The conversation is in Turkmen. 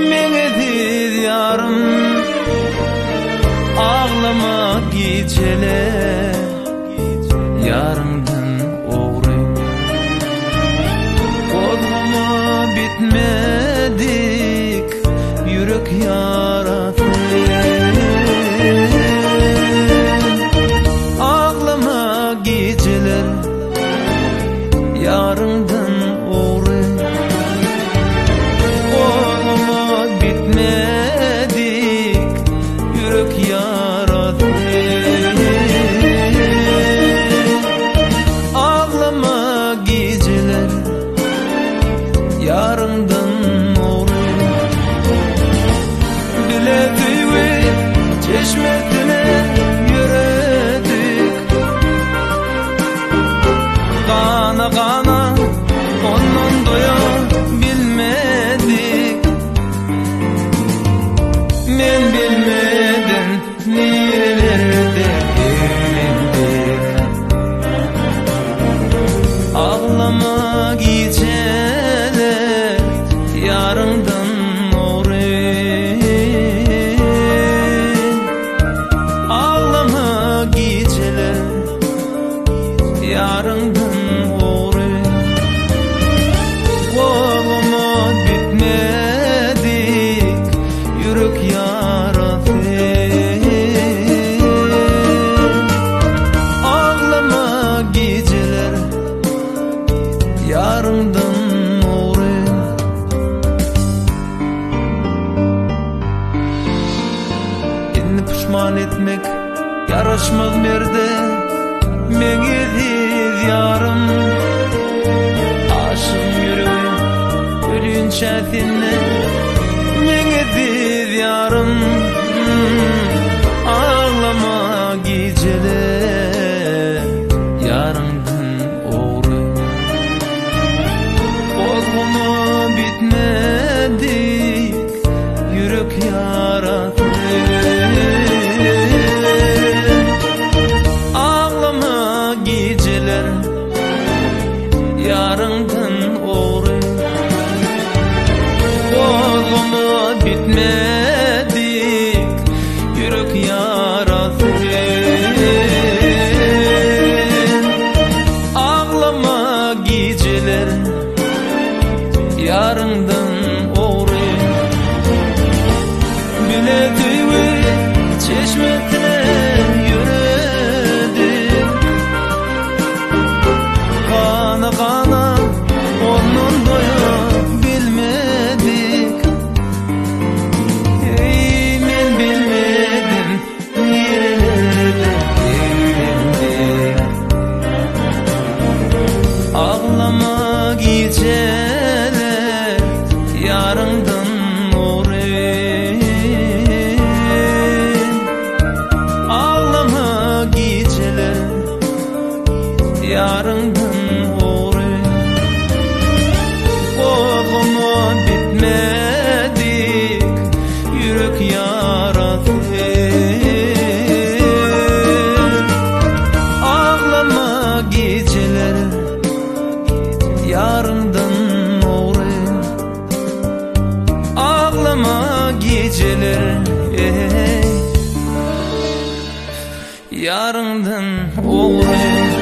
Meň eziz ýarym Aglama gijeler Ýaryňdan ogry Gozgama bitmedik Ýürek ýarasy Aglama gijeler Ýaryňdan ogry Gozgama bitmedik Ýürek ýarasy Aglama gijeler Ýaryňdan ogry Bile söýgi çeşmesine ýöredik Gana gana ondan doýa bilmedik Men bilmedim nirelerde eglendik Aglama gijeler ýaryňdan ogry Aglama gijeler ýaryňdan ogry Gozgama bitmedik ýürek ýarasy Aglama gijeler ýaryňdan ogry Indi puşman etmek ýaraşmaz merde Meň eziz ýarym Aşygyň ýüregi ölünçä sende Meň eziz ýarym Aglama gijeler Ýaryňdan ogry Gozgama bitmedik ýürek ýarasy Aglama gijeler ýaryňdan ogry Gozgama bitmedik ýürek ýarasy Aglama gijeler ýaryňdan ogry Bile söýgi çeşmesine ýöredik Gana gana ondan doýa bilmedik Eý men bilmedim nirelerde eglendik Aglama gijeler ýaryňdan ogry Aglama gijeler ýaryňdan ogry Gozgama bitmedik ýürek ýarasy Aglama gijeler ýaryňdan ogry Aglama gijeler eý Ýaryňdan ogry.